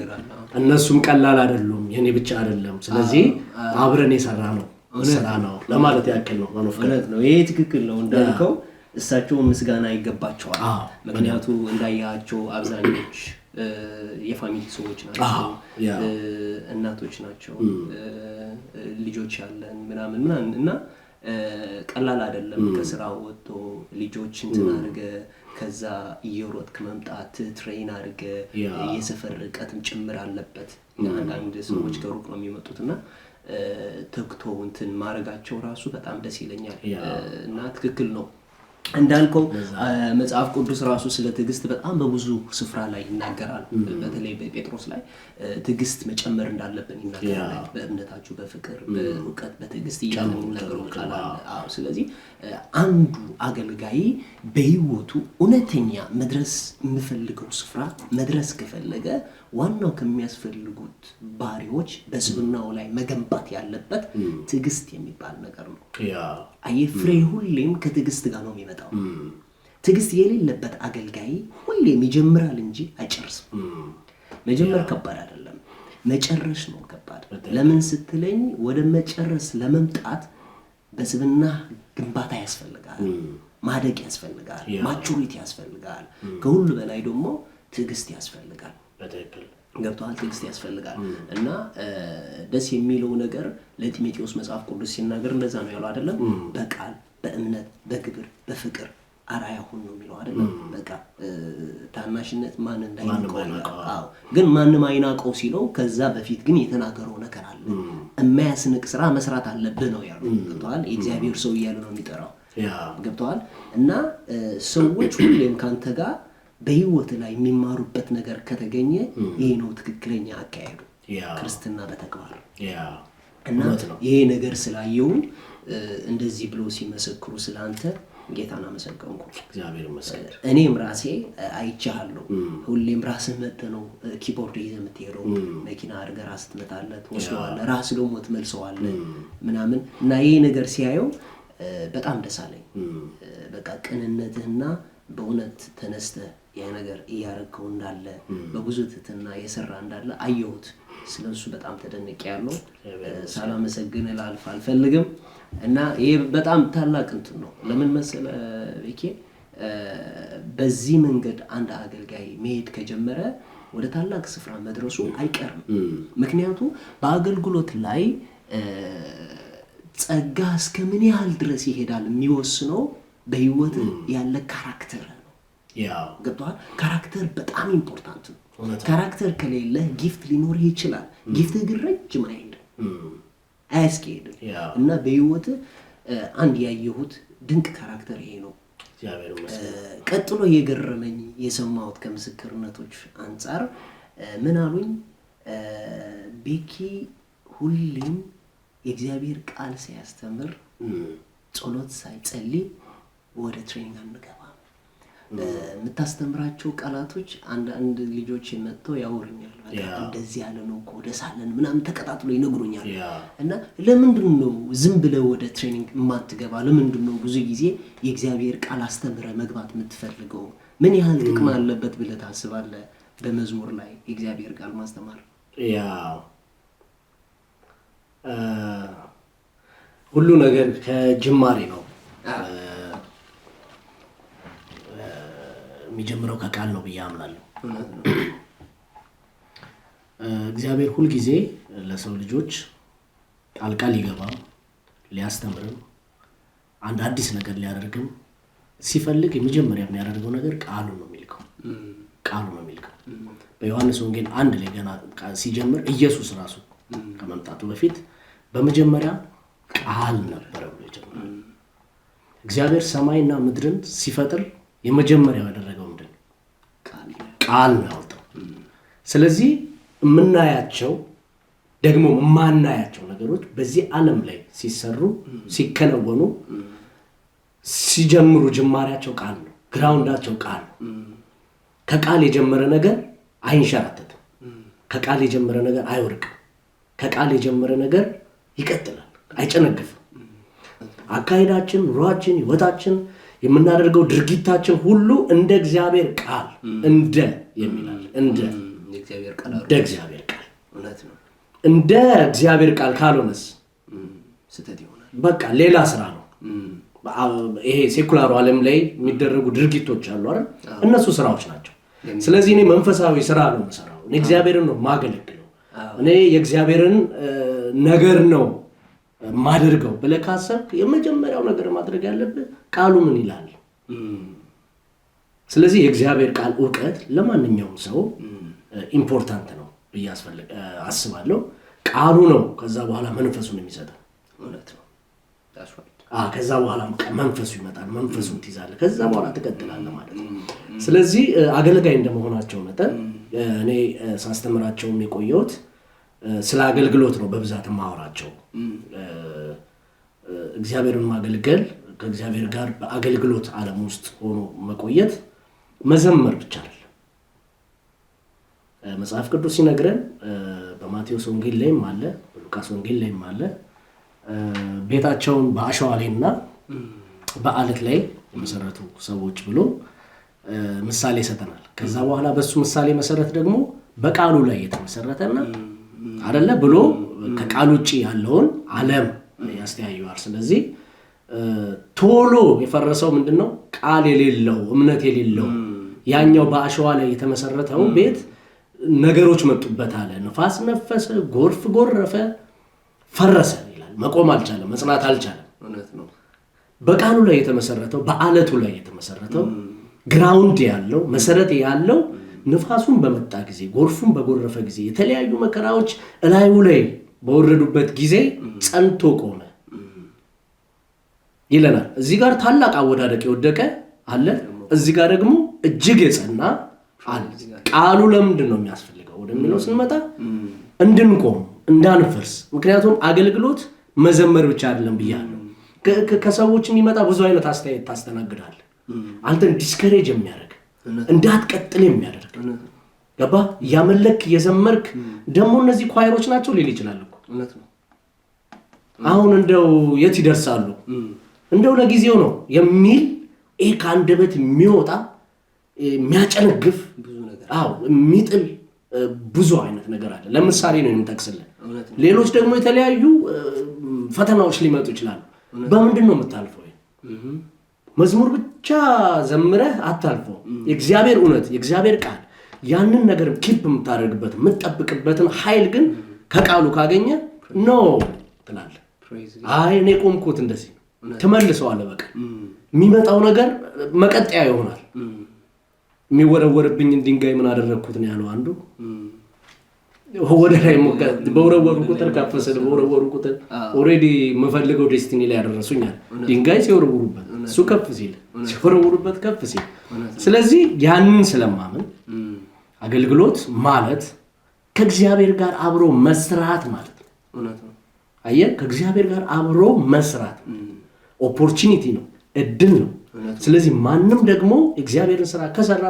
እነሱም ቀላል አይደሉም፣ የኔ ብቻ አይደለም። ስለዚህ አብረን የሰራ ነው ስራ ነው ለማለት ያክል ነው። እውነት ነው፣ ይሄ ትክክል ነው እንዳልከው እሳቸው ምስጋና ይገባቸዋል። ምክንያቱ እንዳያቸው አብዛኞች የ family ሰዎች ናቸው፣ እናቶች ናቸው፣ ልጆች ያለን ምናምን ምናምን እና ቀላል አይደለም። ከስራ ወጥቶ ልጆች እንትን አድርገህ ከዛ እየሮጥክ መምጣት train አድርገህ የሰፈር ርቀትም ጭምር አለበት። አንዳንድ ሰዎች ከሩቅ ነው የሚመጡት እና ተግቶ እንትን ማድረጋቸው ራሱ በጣም ደስ ይለኛል እና ትክክል ነው እንዳልከው። መጽሐፍ ቅዱስ ራሱ ስለ ትዕግስት በጣም በብዙ ስፍራ ላይ ይናገራል። በተለይ በጴጥሮስ ላይ ትዕግስት መጨመር እንዳለብን ይናገራል። በእምነታችሁ፣ በፍቅር፣ በእውቀት፣ በትዕግስት እያለ የሚናገረው ቃል አለ። አዎ፣ ስለዚህ አንዱ አገልጋይ በህይወቱ እውነተኛ መድረስ የምፈልገው ስፍራ መድረስ ከፈለገ ዋናው ከሚያስፈልጉት ባህሪዎች በስብናው ላይ መገንባት ያለበት ትዕግስት የሚባል ነገር ነው። አየህ፣ ፍሬ ሁሌም ከትዕግስት ጋር ነው የሚመጣው። ትዕግስት የሌለበት አገልጋይ ሁሌም ይጀምራል እንጂ አይጨርስም። መጀመር ከባድ አይደለም፣ መጨረስ ነው ከባድ። ለምን ስትለኝ ወደ መጨረስ ለመምጣት በስብና ግንባታ ያስፈልጋል፣ ማደግ ያስፈልጋል፣ maturity ያስፈልጋል። ከሁሉ በላይ ደግሞ ትዕግስት ያስፈልጋል። ገብቶሃል? ትዕግስት ያስፈልጋል። እና ደስ የሚለው ነገር ለጢሞቴዎስ መጽሐፍ ቅዱስ ሲናገር እንደዛ ነው ያለው አይደለም? በቃል፣ በእምነት፣ በግብር፣ በፍቅር አርአያ ሁን ነው የሚለው አይደለም? በቃ ታናሽነት ማን እንዳይንቀው። አዎ፣ ግን ማንም አይናቀው ሲለው ከዛ በፊት ግን የተናገረው ነገር አለ። የማያስንቅ ስራ መስራት አለብህ ነው ያለው። ገብቶሃል? የእግዚአብሔር ሰው እያለ ነው የሚጠራው። ገብቶሃል? እና ሰዎች ሁሌም ካንተ ጋር በህይወት ላይ የሚማሩበት ነገር ከተገኘ ይሄ ነው ትክክለኛ አካሄዱ፣ ክርስትና በተግባር። እና ይሄ ነገር ስላየው እንደዚህ ብሎ ሲመሰክሩ ስለአንተ ጌታን አመሰገንኩ። እግዚአብሔር ይመስገን። እኔም ራሴ አይቻለሁ። ሁሌም ራስህ መጥተህ ነው keyboard ይዘህ የምትሄደው። መኪና አድርገህ ራስህ ትመጣለህ፣ ትወስደዋለህ፣ ራስህ ደግሞ ትመልሰዋለህ ምናምን እና ይሄ ነገር ሲያየው በጣም ደስ አለኝ። በቃ ቅንነትህና በእውነት ተነስተህ ያ ነገር እያረግከው እንዳለ፣ በብዙ ትህትና የሰራ እንዳለ አየሁት። ስለሱ በጣም ተደንቄ ያለው ሳላመሰግን ላልፍ አልፈልግም። እና ይሄ በጣም ታላቅ እንትን ነው። ለምን መሰለ ቤኬ፣ በዚህ መንገድ አንድ አገልጋይ መሄድ ከጀመረ ወደ ታላቅ ስፍራ መድረሱ አይቀርም። ምክንያቱ በአገልግሎት ላይ ጸጋ እስከ ምን ያህል ድረስ ይሄዳል የሚወስነው በህይወት ያለ character ነው። ገብቶሃል? Character በጣም important ነው። Character ከሌለ gift ሊኖርህ ይችላል። Gift ግን ረጅም አይሄድም፣ አያስኬድም። እና በህይወት አንድ ያየሁት ድንቅ character ይሄ ነው። ቀጥሎ የገረመኝ የሰማሁት ከምስክርነቶች አንጻር ምን አሉኝ፣ ቤኪ ሁሌም የእግዚአብሔር ቃል ሲያስተምር ጸሎት ሳይጸልይ ወደ training አንገባም። የምታስተምራቸው ቃላቶች አንዳንድ ልጆች መጥተው ያወሩኛል። በቃ እንደዚህ ያለ ነው እኮ ደስ አለን ምናምን ተቀጣጥሎ ይነግሩኛል። እና ለምንድን ነው ዝም ብለህ ወደ training የማትገባ? ለምንድን ነው ብዙ ጊዜ የእግዚአብሔር ቃል አስተምረህ መግባት የምትፈልገው? ምን ያህል ጥቅም አለበት ብለህ ታስባለህ በመዝሙር ላይ የእግዚአብሔር ቃል ማስተማር? ያው ሁሉ ነገር ከጅማሬ ነው የሚጀምረው፣ ከቃል ነው ብዬ አምናለሁ። እግዚአብሔር ሁልጊዜ ለሰው ልጆች ጣልቃ ሊገባም ሊያስተምርም አንድ አዲስ ነገር ሊያደርግም ሲፈልግ የመጀመሪያ የሚያደርገው ነገር ቃሉ ነው የሚልከው። ቃሉ ነው የሚልከው። በዮሐንስ ወንጌል 1 ላይ ገና ሲጀምር ኢየሱስ ራሱ ከመምጣቱ በፊት በመጀመሪያ ቃል ነበረ ብሎ ይጀምራል። እግዚአብሔር ሰማይና ምድርን ሲፈጥር የመጀመሪያው ያደረገው ምንድን ነው? ቃል ነው ያወጣው። ስለዚህ የምናያቸው ደግሞ የማናያቸው ነገሮች በዚህ ዓለም ላይ ሲሰሩ፣ ሲከናወኑ፣ ሲጀምሩ ጅማሬያቸው ቃል ነው። Ground ኣቸው ቃል ነው። ከቃል የጀመረ ነገር አይንሸራተትም። ከቃል የጀመረ ነገር አይወርቅም። ከቃል የጀመረ ነገር ይቀጥላል፣ አይጨነግፍም። አካሄዳችን፣ ኑሯችን፣ ህይወታችን፣ የምናደርገው ድርጊታችን ሁሉ እንደ እግዚአብሔር ቃል እንደ የሚላል እንደ እግዚአብሔር ቃል እንደ እግዚአብሔር ቃል ካልሆነስ ስህተት ይሆናል። በቃ ሌላ ስራ ነው። ይሄ secular ኡ ዓለም ላይ የሚደረጉ ድርጊቶች አሉ አይደል? እነሱ ስራዎች ናቸው። ስለዚህ እኔ መንፈሳዊ ስራ ነው የምሰራው። እኔ እግዚአብሔርን ነው የማገለግለው። እኔ የእግዚአብሔርን ነገር ነው ማደርገው ብለህ ካሰብክ የመጀመሪያው ነገር ማድረግ ያለብህ ቃሉ ምን ይላል? ስለዚህ የእግዚአብሔር ቃል እውቀት ለማንኛውም ሰው important ነው ብዬ አስባለሁ። ቃሉ ነው ከዛ በኋላ መንፈሱን የሚሰጠው። እውነት ነው። That's right. ከዛ በኋላ መንፈሱ ይመጣል፣ መንፈሱን ትይዛለህ፣ ከዛ በኋላ ትቀጥላለህ ማለት ነው። ስለዚህ አገልጋይ እንደመሆናቸው መጠን እኔ ሳስተምራቸውም የቆየሁት ስለ አገልግሎት ነው በብዛት የማወራቸው። እግዚአብሔርን ማገልገል፣ ከእግዚአብሔር ጋር በአገልግሎት ዓለም ውስጥ ሆኖ መቆየት መዘመር ብቻ አይደለም። መጽሐፍ ቅዱስ ሲነግረን በማቴዎስ ወንጌል ላይም አለ፣ በሉቃስ ወንጌል ላይም አለ፣ ቤታቸውን በአሸዋ ላይና በአለት ላይ የመሰረቱ ሰዎች ብሎ ምሳሌ ይሰጠናል። ከዛ በኋላ በሱ ምሳሌ መሰረት ደግሞ በቃሉ ላይ የተመሰረተና አይደለ ብሎ ከቃሉ ውጪ ያለውን ዓለም ያስተያየዋል። ስለዚህ ቶሎ የፈረሰው ምንድነው? ቃል የሌለው፣ እምነት የሌለው፣ ያኛው በአሸዋ ላይ የተመሰረተው ቤት ነገሮች መጡበት አለ። ንፋስ ነፈሰ፣ ጎርፍ ጎረፈ፣ ፈረሰ ይላል። መቆም አልቻለም፣ መጽናት አልቻለም። እውነት ነው። በቃሉ ላይ የተመሰረተው፣ በአለቱ ላይ የተመሰረተው፣ ground ያለው፣ መሰረት ያለው፣ ንፋሱን በመጣ ጊዜ፣ ጎርፉን በጎረፈ ጊዜ፣ የተለያዩ መከራዎች እላዩ ላይ በወረዱበት ጊዜ ጸንቶ ቆመ ይለናል። እዚህ ጋር ታላቅ አወዳደቅ የወደቀ አለ፣ እዚህ ጋር ደግሞ እጅግ የጸና አለ። ቃሉ ለምንድን ነው የሚያስፈልገው ወደሚለው ስንመጣ እንድንቆም፣ እንዳንፈርስ። ምክንያቱም አገልግሎት መዘመር ብቻ አይደለም ብያለሁ። ከሰዎች የሚመጣ ብዙ አይነት አስተያየት ታስተናግዳለህ። አንተን discourage የሚያደርግ፣ እንዳትቀጥል የሚያደርግ፣ ገባ? እያመለክ እየዘመርክ ደግሞ እነዚህ choir ኦች ናቸው ሊል ይችላል እኮ። እውነት ነው። አሁን እንደው የት ይደርሳሉ፣ እንደው ለጊዜው ነው የሚል፣ ይሄ ከአንደበት የሚወጣ የሚያጨነግፍ ብዙ ነገር፣ አዎ፣ የሚጥል ብዙ አይነት ነገር አለ። ለምሳሌ ነው የምጠቅስልህ። እውነት ነው። ሌሎች ደግሞ የተለያዩ ፈተናዎች ሊመጡ ይችላሉ። በምንድን ነው የምታልፈው? መዝሙር ብቻ ዘምረህ አታልፈው። የእግዚአብሔር እውነት፣ የእግዚአብሔር ቃል ያንን ነገር keep የምታደርግበት፣ የምትጠብቅበትን ኃይል ግን ከቃሉ ካገኘ no ትላለህ። Praise አይ እኔ ቆምኩት እንደዚህ ነው፣ ትመልሰዋለህ። በቃ የሚመጣው ነገር መቀጠያ ይሆናል። የሚወረወርብኝን ድንጋይ ምን አደረግኩት ነው ያለው አንዱ። ወደ ላይ በወረወሩ ቁጥር ከፍ ስል፣ በወረወሩ ቁጥር already የምፈልገው destiny ላይ ያደረሱኛል። ድንጋይ ሲወረውሩበት እሱ ከፍ ሲል፣ ሲወረውሩበት ከፍ ሲል። ስለዚህ ያንን ስለማምን አገልግሎት ማለት ከእግዚአብሔር ጋር አብሮ መስራት ማለት ነው። እውነት ነው። አየህ፣ ከእግዚአብሔር ጋር አብሮ መስራት opportunity ነው፣ እድል ነው። ስለዚህ ማንም ደግሞ እግዚአብሔርን ስራ ከሰራ፣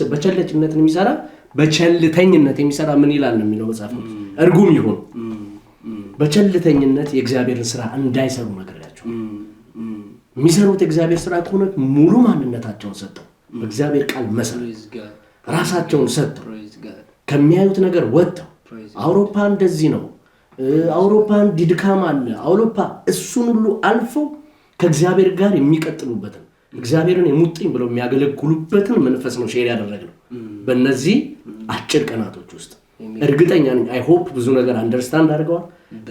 በቸልተኝነት የሚሰራ፣ በቸልተኝነት የሚሰራ ምን ይላል ነው የሚለው መጽሐፍ ቅዱስ? እርጉም ይሁን። በቸልተኝነት የእግዚአብሔርን ስራ እንዳይሰሩ ነግሬያቸው። የሚሰሩት የእግዚአብሔር ስራ ከሆነ ሙሉ ማንነታቸውን ሰጥተው፣ በእግዚአብሔር ቃል መሰረት Praise God. ራሳቸውን ሰጥተው Praise God. ከሚያዩት ነገር ወጥተው፣ Praise አውሮፓ እንደዚህ ነው፣ አውሮፓ እንዲህ ድካም አለ፣ አውሮፓ፣ እሱን ሁሉ አልፈው ከእግዚአብሔር ጋር የሚቀጥሉበትን፣ እግዚአብሔርን የሙጥኝ ብለው የሚያገለግሉበትን መንፈስ ነው share ያደረግነው በእነዚህ አጭር ቀናቶች ውስጥ። እርግጠኛ ነኝ፣ I hope ብዙ ነገር understand አድርገዋል።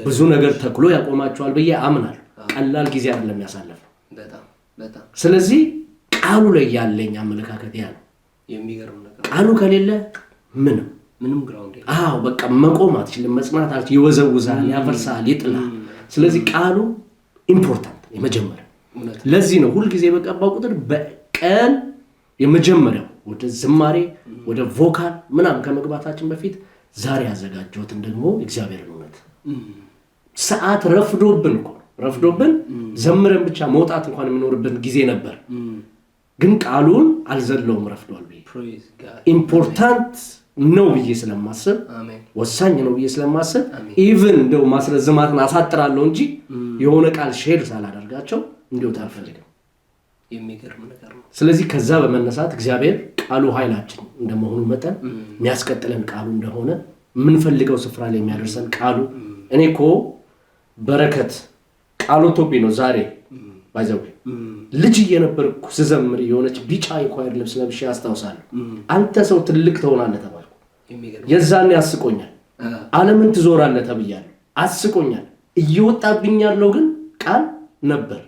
ብዙ ነገር ተክሎ ያቆማቸዋል ብዬ አምናለሁ። ቀላል ጊዜ አይደለም ያሳለፍነው። በጣም በጣም። ስለዚህ ቃሉ ላይ ያለኝ አመለካከት ያ ነው። የሚገርም ነገር። ቃሉ ከሌለ ምንም ምንም ground የለም። አዎ፣ በቃ መቆም አትችልም፣ መጽናት አትችልም። ይወዘውዛል፣ ያፈርሳል፣ ይጥላል። ስለዚህ ቃሉ important የመጀመሪያው። ለዚህ ነው ሁልጊዜ በቀባው ቁጥር በቀን የመጀመሪያው ወደ ዝማሬ፣ ወደ vocal ምናምን ከመግባታችን በፊት ዛሬ ያዘጋጀሁትን ደግሞ እግዚአብሔርን እውነት። ሰዓት ረፍዶብን እኮ ነው፣ ረፍዶብን ዘምረን ብቻ መውጣት እንኳን የሚኖርብን ጊዜ ነበር። ግን ቃሉን አልዘለውም ረፍዷል ብዬ። Praise God. Important ነው ብዬ ስለማስብ፣ አሜን። ወሳኝ ነው ብዬ ስለማስብ፣ even እንደው ማስረዝማትን አሳጥራለሁ እንጂ የሆነ ቃል share ሳላደርጋቸው እንዲወጣ አልፈልግም። የሚገርም ነገር ነው። ስለዚህ ከዛ በመነሳት እግዚአብሔር ቃሉ ኃይላችን እንደመሆኑ መጠን፣ የሚያስቀጥለን ቃሉ እንደሆነ የምንፈልገው ስፍራ ላይ የሚያደርሰን ቃሉ። እኔ እኮ በረከት ቃሉ ቶቢ ነው። ዛሬ by the way ልጅ እየነበርኩ ስዘምር የሆነች ቢጫ የ choir ልብስ ለብሼ አስታውሳለሁ። አንተ ሰው ትልቅ ትሆናለህ ተባልኩ። የዛኔ አስቆኛል። ዓለምን ትዞራለህ ተብያለሁ። አስቆኛል። እየወጣብኝ ያለው ግን ቃል ነበር።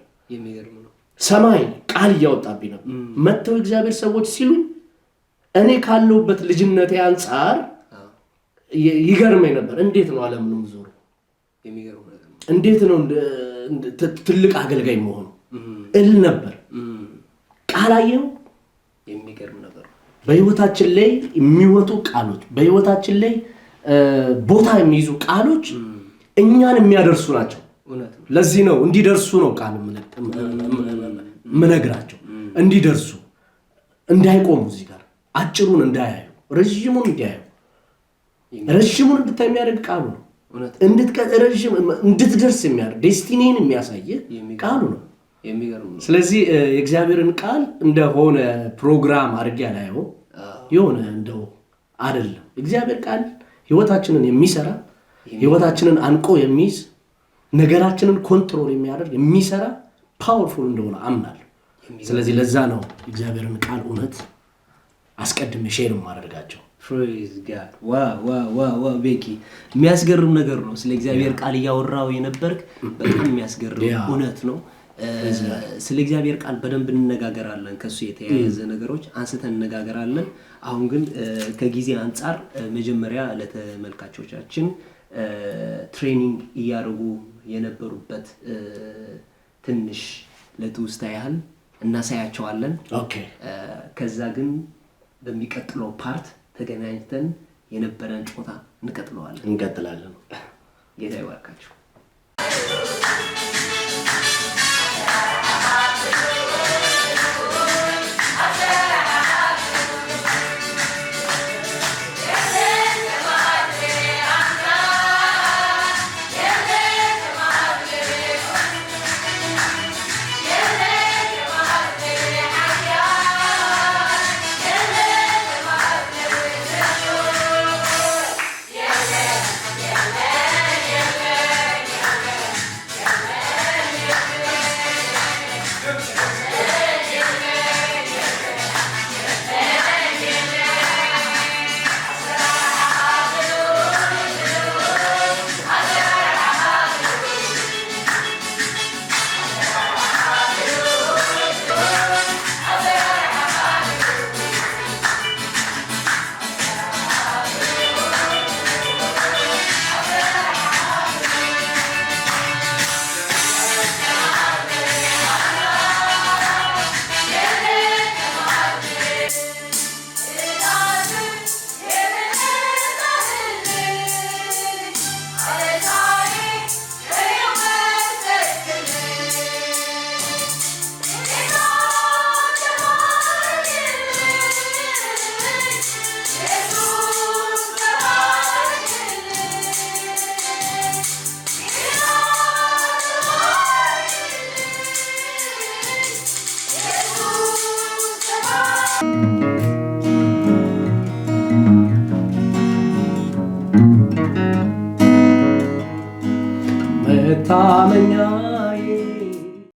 ሰማይ ቃል እያወጣብኝ ነበር። መጥተው እግዚአብሔር ሰዎች ሲሉኝ እኔ ካለሁበት ልጅነቴ አንጻር ይገርመኝ ነበር። እንዴት ነው ዓለምን የምዞረው? እንዴት ነው ትልቅ አገልጋይ መሆኑ እል ነበር። ቃል አየው። የሚገርም ነገር። በህይወታችን ላይ የሚወጡ ቃሎች፣ በህይወታችን ላይ ቦታ የሚይዙ ቃሎች እኛን የሚያደርሱ ናቸው። ለዚህ ነው እንዲደርሱ ነው ቃል ምነግራቸው፣ እንዲደርሱ፣ እንዳይቆሙ፣ እዚህ ጋር አጭሩን እንዳያዩ ረዥሙን እንዲያዩ። ረዥሙን እንድታይ የሚያደርግ ቃሉ ነው። እንድትደርስ የሚያደርግ፣ destiny ን የሚያሳይ ቃሉ ነው። ስለዚህ የእግዚአብሔርን ቃል እንደሆነ ፕሮግራም አድርጌ አላየውም። የሆነ እንደው አይደለም። እግዚአብሔር ቃል ህይወታችንን የሚሰራ፣ ህይወታችንን አንቆ የሚይዝ፣ ነገራችንን control የሚያደርግ፣ የሚሰራ፣ powerful እንደሆነ አምናለሁ። ስለዚህ ለዛ ነው እግዚአብሔርን ቃል እውነት አስቀድሜ share የማደርጋቸው። Praise God! Wow, ቤኪ፣ የሚያስገርም ነገር ነው። ስለ እግዚአብሔር ቃል እያወራው የነበርክ በጣም የሚያስገርም እውነት ነው። ስለ እግዚአብሔር ቃል በደንብ እንነጋገራለን። ከሱ የተያያዘ ነገሮች አንስተን እንነጋገራለን። አሁን ግን ከጊዜ አንጻር መጀመሪያ ለተመልካቾቻችን training እያደረጉ የነበሩበት ትንሽ ለትውስታ ያህል እናሳያቸዋለን። ከዛ ግን በሚቀጥለው part ተገናኝተን የነበረን ጨዋታ እንቀጥለዋለን። እንቀጥላለን። ጌታ ይባርካችሁ።